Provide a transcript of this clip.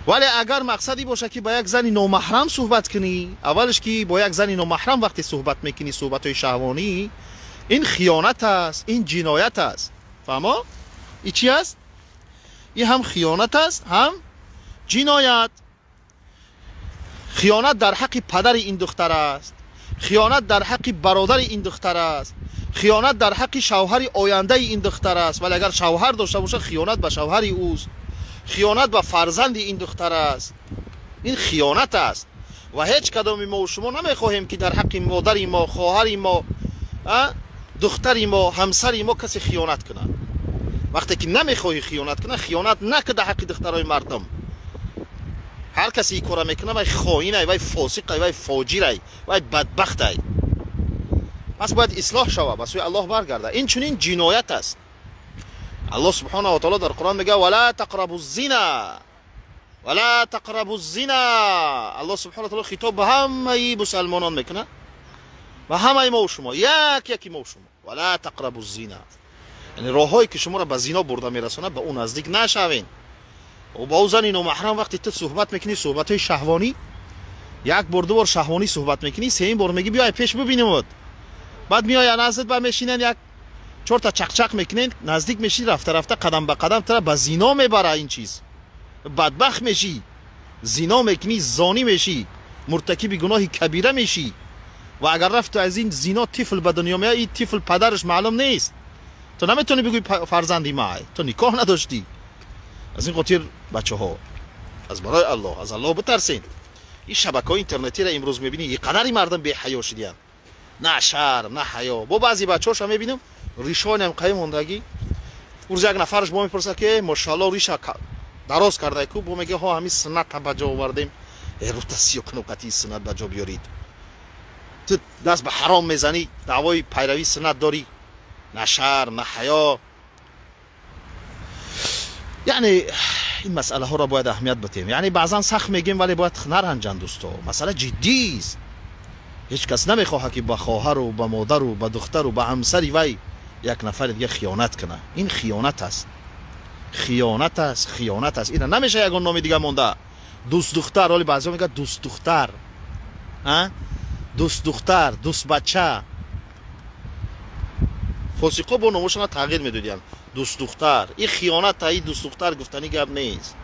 Вале агар мақсади бошад, ки ба як зани номаҳрам суҳбат кунӣ, аввалаш, ки бо як зани номаҳрам вақте суҳбат мекунӣ, суҳбатҳои шаҳвонӣ, ин хиёнат аст, ин ҷиноят аст. Фаҳмо? И чӣ аст? Ин ҳам хиёнат аст, ҳам ҷиноят. Хиёнат дар ҳаққи падари ин духтар аст, хиёнат дар ҳаққи бародари ин духтар аст, хиёнат дар ҳаққи шавҳари ояндаи ин духтар аст. Вале агар шавҳар дошта бошад, хиёнат ба шавҳари ӯст, хиёнат ба фарзанди ин духтар аст. Ин хиёнат аст ва ҳеҷ кадоми мо шумо намехоҳем, ки дар ҳаққи модари мо, хоҳари мо, духтари мо, ҳамсари мо касе хиёнат кунад. Вақте ки намехоҳӣ хиёнат кунад, хиёнат накун дар ҳаққи духтарои мардум. Ҳар касе ин кора мекунад, вай хоинай, вай фосиқай, вай фоҷирай, вай бадбахтай. Пас бояд ислоҳ шава, ба сӯи Аллоҳ баргарда. Ин чунин ҷиноят аст. Аллоҳ سبحانه وتعالى дар Қуръон мегӯяд: ولا تقربوا الزنا، ولا تقربوا الزنا. Аллоҳ سبحانه وتعالى хитоб ба ҳамаи мусалмонон мекунад, ба ҳамаи мо шумо, як яки мо шумо: ولا تقربوا الزنا, яъне роҳҳое, ки шуморо ба зино бурда мерасонад, ба ӯ наздик нашавен. Ба ӯ зани номаҳрам вақте ту суҳбат мекунӣ, суҳбатҳои шаҳвонӣ, як бор, ду бор шаҳвонӣ суҳбат мекунӣ, сеюм бор мегӣ: «Биёй, пеш бибинемот». Баъд меоя наздит, ба мешинанд, як чорта чақчақ мекунед, наздик мешӣ, рафта рафта, қадам ба қадам тара ба зино мебара. Ин чиз бадбахт мешӣ, зино мекунӣ, зонӣ мешӣ, муртакиби гуноҳи кабира мешӣ. Ва агар рафту аз ин зино тифл ба дунё меояд, ин тифл падараш маълум нест, ту наметавонӣ бигӯӣ фарзанди май, ту никоҳ надоштӣ. Аз ин хотир, бачаҳо, аз барои Аллоҳ, аз Аллоҳ битарсен. Ин шабакаҳои интернетиро имрӯз мебинӣ, и қадари мардум беҳаё шудиянд, на шарм, на ҳаё. Бо баъзе бачаҳоша мебинам, ришонам қай мондагӣ. Рӯз як нафараш бо мепурсад, ки мошалло, риша дароз кардай ку? Бо мега: «Ҳо, ҳамин сунната ба ҷо овардем». Э, рута сиё куну, қатъи суннат ба ҷо биёрид. Ту даст ба ҳаром мезанӣ, даъвои пайравии суннат дорӣ. На шарм, на ҳаё. Яъне ин масъалаҳоро бояд аҳамият битем. Яъне баъзан сахт мегем, вале бояд наранҷанд дӯсто, масъала ҷиддист. Ҳеҷ кас намехоҳад, ки ба хоҳару ба модару ба духтару ба ҳамсари вай як нафари дига хиёнат кунад. Ин хиёнат аст, хиёнат аст, хиёнат аст. Ина намеша ягон номи дига монда. Дӯстдухтар, оли баъзеҳо мегӯяд дӯстдухтар, дӯстдухтар, дӯстбача. Фосиқо бо номошона тағйир медодиянд. Дӯстдухтар, ин хиёната, ин дӯстдухтар гуфтани гап нест.